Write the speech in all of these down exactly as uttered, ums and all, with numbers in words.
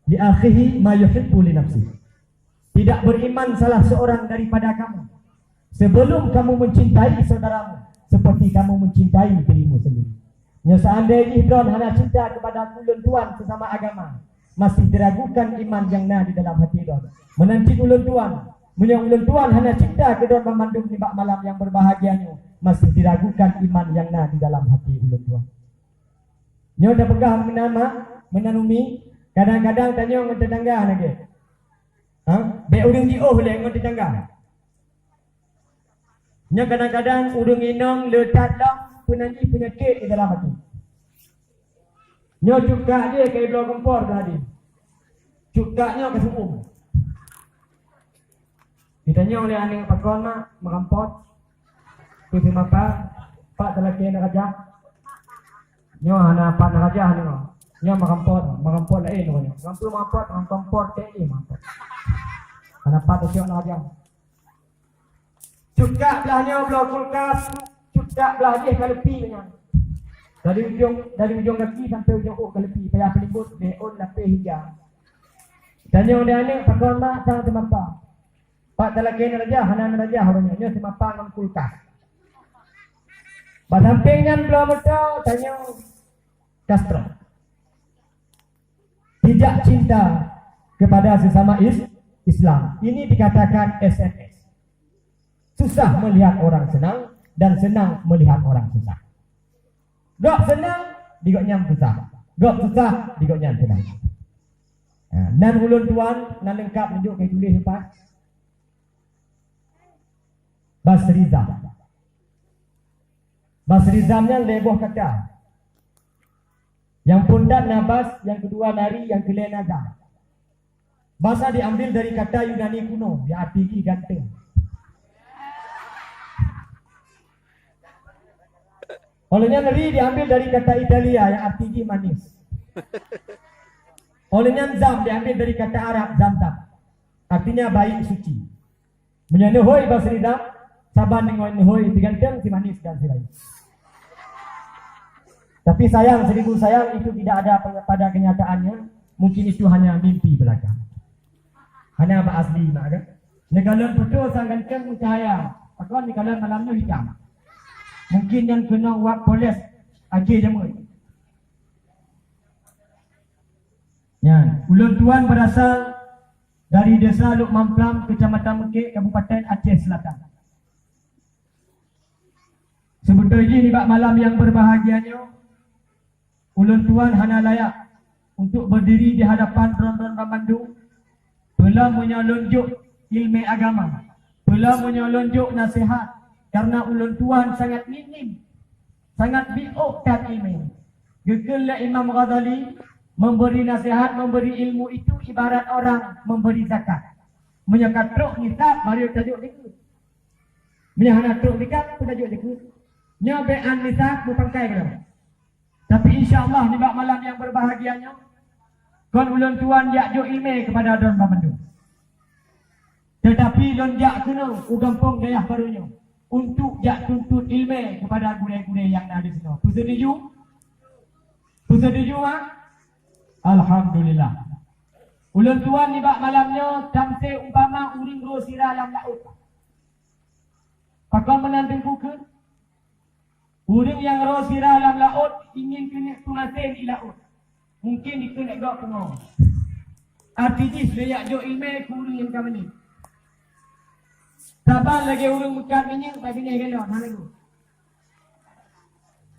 li akhihi ma yuhibbu li nafsihi. Tidak beriman salah seorang daripada kamu sebelum kamu mencintai saudaramu seperti kamu mencintai dirimu sendiri. Nyoe seandai jih droe hana cinta kepada ulôn tuan sesama agama, masih diragukan iman nyang na di dalam hati droe. Meunan cit ulôn tuan, meunyoe ulôn tuan hana cinta keu droe banmandum nibak malam nyang berbahagia nyoe, masih diragukan iman nyang na di dalam hati ulôn tuan. Nyoe tapeugah meunan mak, meunan umi, kadang-kadang tanyoe ngon tetangga lagée. Ha? Bék ureuëng jiôh lé ngon tetangga. Nyoe kadang-kadang ureuëng inong le that lom peunan jih peunyakét di dalam até. Nyoe cut kak jih ka ibloe kompor tadi. Cut kak nyoe ka seuuem. Ditanyong lé aneuk pakon mak, meurampot. Peue teumapa, pat talakée neurajah. Nyoe hana pat neurajah nyoe. Nyoe meurampot, meurampot laén nyoe. Meurampot, meurampot, meurampot, teh jih meurampot. Hana pat tacok neurajah. Cut kak blah nyoe bloe kulkas, cut kak blah jih ka leupie nyan. Dari ujong, dari ujong gaki sampai ujong ôk ka leupie, payah peulimbot lé ôn lapéh ija. Tanyong di aneuk pakon mak sang teumapa. Pat talakée neurajah, hana neurajah uroe nyoe, nyoe teumapa ngon kulkas. Bak sampéng nyan bloe moto, tanyong kastro. Tidak cinta kepada sesama is-, Islam. Ini dikatakan S M S. Susah melihat orang senang dan senang melihat orang susah. Gob senang, di gobnyan susah. Gob susah, di gobnyan senang. Ha, nan ulôn tuan, nan leungkap neujok keu tuléh empat. Basrizam. Basrizam nyan lhée boh kata. Nyang phôn that na bas, nyang keudua nari, nyang keulhée na zam. Basa diambil dari kata Yunani kuno, nyang arti jih ganteng. Óh lheueh nyan ri diambil dari kata Italia nyang arti jih manis. Óh lheueh nyan zam diambil dari kata Arab zamzam, artinya baik suci. Meunyoe neuhôi bak si Ridha, saban deungon neuhôi si ganteng, si manis dan si baik. Tapi sayang, seribu sayang, itu tidak ada pada kenyataannya. Mungkin itu hanya mimpi belaka. Hana bak asli mak kan? Neukalon foto sang ganteng meucahaya, pakon neukalon malam nyoe hitam. Mungkin nyan keunoe wab poles akhé jameun. Nyan, ulôn tuan berasal dari Desa Luk Mamplam, Kecamatan Mekek, Kabupaten Aceh Selatan. Seubeutôi jih nibak malam nyang berbahagia nyoe, ulôn tuan hana layak untuk berdiri di hadapan droe-droe banmandum. Peulom meunyoe lôn jok ileumé agama, peulom meunyoe lôn jok naseuhat, karna ulôn tuan sangat minim, sangat biôk that ileumé. Geukheun lé Imam Ghazali, memberi nasihat, memberi ilmu itu ibarat orang memberi zakat. Meunyoe ka trok nisab, baru tajok jeukeut. Meunyoe hana trok nisab, peue tajok jeukeut. Nyoe bék án nisab, meupangkai keudroe. Tapi insya Allah nibak malam nyang berbahagia nyoe, kon ulôn tuan jak jok ileumé keupada droe banmandum. Tetapi lôn jak keunoe u gampông Dayah Barô nyoe untuk jak tuntut ileumé keupada gurée-gurée nyang na di sinoe. Peuseutuju? Peuseutuju, ha? Alhamdulillah. Ulôn tuan nibak malam nyoe tamsé umpama ureuëng roh sira lam laôt. Pakon meunan Teungku kheun? Ureuëng nyang roh sira lam laôt ingin keuneuk peumaséh di laôt. Mungkin dikheun lé gob pungo. Arti jih lé jak jok ileumé keu ureuëng nyang ka meuninggai. Saban lagée ureuëng meukat minyeuk bak binéh galon, hana geuh.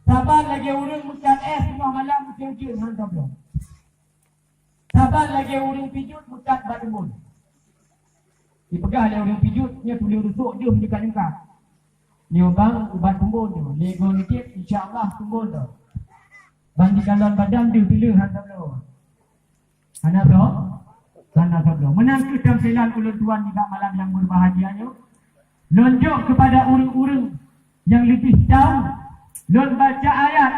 Saban lagée ureuëng meukat éh teungoh malam ujeuen-ujeuen, hana tabloe. Saban lagée ureuëng pijuet meukat bak teumbon. Jipeugah lé ureuëng pijuet, nyoe tuléh rusok jeuem nyungka-nyungka. Nyoe bang ubat teumbon nyoe, lhée goe nitip, insya Allah teumbon droe. Bang jikalon badan deuh pileue hana bloe. Hana bloe? Hana bloe. Meunan kheueh tamsilan ulôn tuan nibak malam nyang berbahagia nyoe. Lôn jok keupada ureuëng-ureuëng nyang leubeh tahu, lôn baca ayat,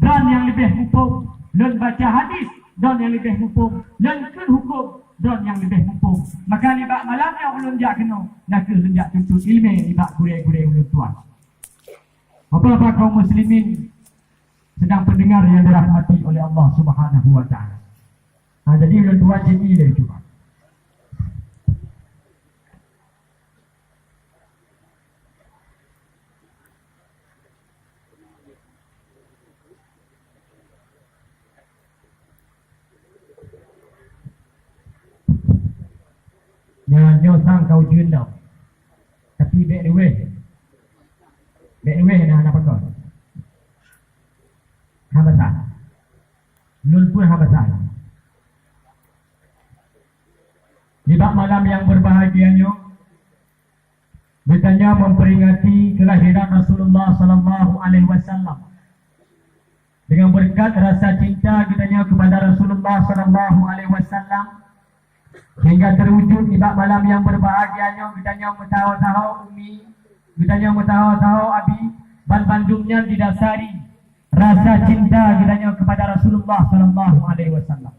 droe nyang leubeh muphom, lôn baca hadis, droe nyang leubeh muphom, lôn kheun huköm, droe nyang leubeh muphom. Maka nibak malam nyoe ulôn jak keunoe, nakeuh lôn jak tuntut ileumé nibak gurée-gurée ulôn tuan. Bapak-bapak kaum muslimin sedang pendengar yang dirahmati oleh Allah Subhanahu wa Taala. Nah, jadi ulôn tuan sini dari cuba. Nyan nyoe sang ka ujeuen dong. Tapi bèk riweh. Bèk riweh na hana pakon. Hana sah. Lôn pun hana sah. Nibak malam nyang berbahagia nyoe, geutanyoe memperingati kelahiran Rasulullah sallallahu alaihi wasallam. Dengan berkat rasa cinta geutanyoe kepada Rasulullah sallallahu alaihi wasallam, sehingga terwujud nibak malam nyang berbahagia nyoe geutanyoe meusaho-saho umi, geutanyoe meusaho-saho abi, banmandum nyan didasari rasa cinta geutanyoe kepada Rasulullah sallallahu alaihi wasallam.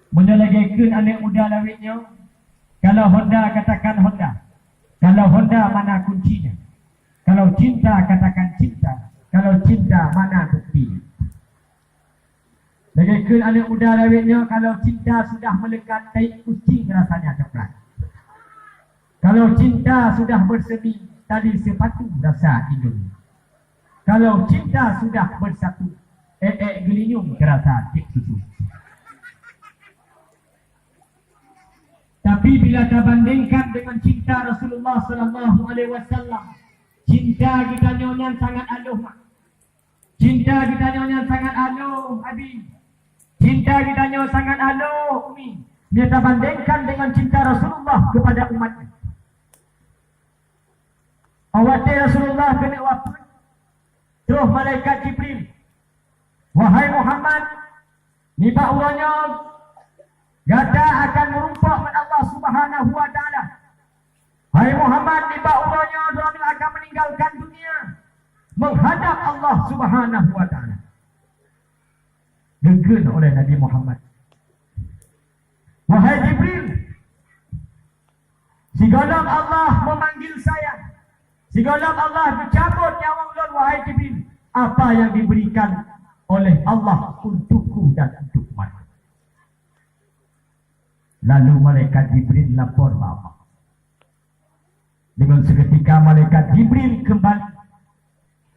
Meunyoe lagèe kheun aneuk muda lawét nyoe, kalau Honda katakan Honda, kalau Honda mana kuncinya, kalau cinta katakan cinta, kalau cinta mana buktinya. Lagèe kheun aneuk muda lawét nyoe, kalau cinta sudah melekat, tai kucing rasanya coklat. Kalau cinta sudah bersemi, tali sepatu rasa Indomie. Kalau cinta sudah bersatu, èk-èk geulinyueng terasa cit susu. Tapi bila tabandingkan dengan cinta Rasulullah sallallahu alaihi wasallam, cinta geutanyoe nyan sangat aloh, mak. Cinta geutanyoe nyan sangat aloh, abi. Cinta geutanyoe sangat aloh, umi. Bila tabandingkan dengan cinta Rasulullah kepada umatnya. Watèe Rasulullah keuneuk wafeuet, troh malaikat Jibril, "Wahai Muhammad, nibak uroe nyoe gata akan meurumpok ngon Allah Subhanahu wa Ta'ala. Hai Muhammad, nibak uroe nyoe droeneuh akan meninggalkan dunia, menghadap Allah Subhanahu wa Ta'ala." Geukheun oleh Nabi Muhammad, "Wahai Jibril, sigohlom Allah memanggil saya, sigohlom Allah geucabot nyawöng lôn, wahai Jibril, apa yang diberikan oleh Allah untukku dan untuk umatku?" Lalu malaikat Jibril lapor bak Allah. Dengan seketika malaikat Jibril kembali,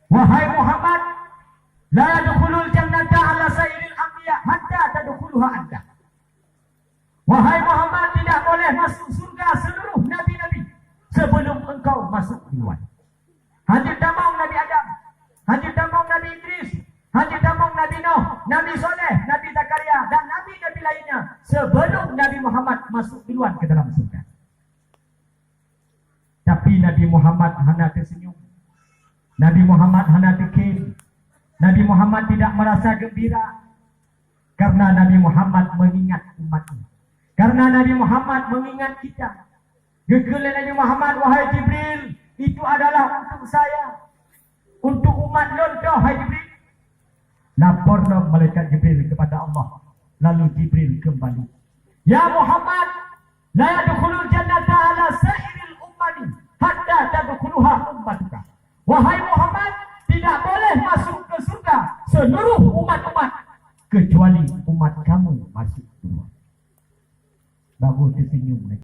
"Wahai Muhammad, la yadkhulul jannata ala sa'iril anbiya hatta tadkhuluha anta." Wahai Muhammad, tidak boleh masuk surga seluruh nabi-nabi sebelum engkau masuk duluan. Hanjeuet tamong Nabi Adam, hanjeuet tamong Nabi Idris, hanjeuet tamong Nabi Nuh, Nabi Saleh, Nabi Zakaria, dan nabi-nabi lainnya sebelum Nabi Muhammad masuk duluan ke dalam surga. Tapi Nabi Muhammad hana teusenyum. Nabi Muhammad hana teukheun. Nabi Muhammad tidak merasa gembira karena Nabi Muhammad mengingat umatnya. Karena Nabi Muhammad mengingat kita. Geukheun lé Nabi Muhammad, "Wahai Jibril, itu adalah untuk saya, untuk umat lôn toh, hai Jibril." Lapor lom malaikat Jibril kepada Allah. Lalu Jibril kembali, "Ya Muhammad, la yadkhulul jannata ala sa'iril ummati hatta tadkhuluha ummatuka." Wahai Muhammad, tidak boleh masuk ke surga seluruh umat-umat kecuali umat kamu masuk duluan. Baru tersenyum lagi.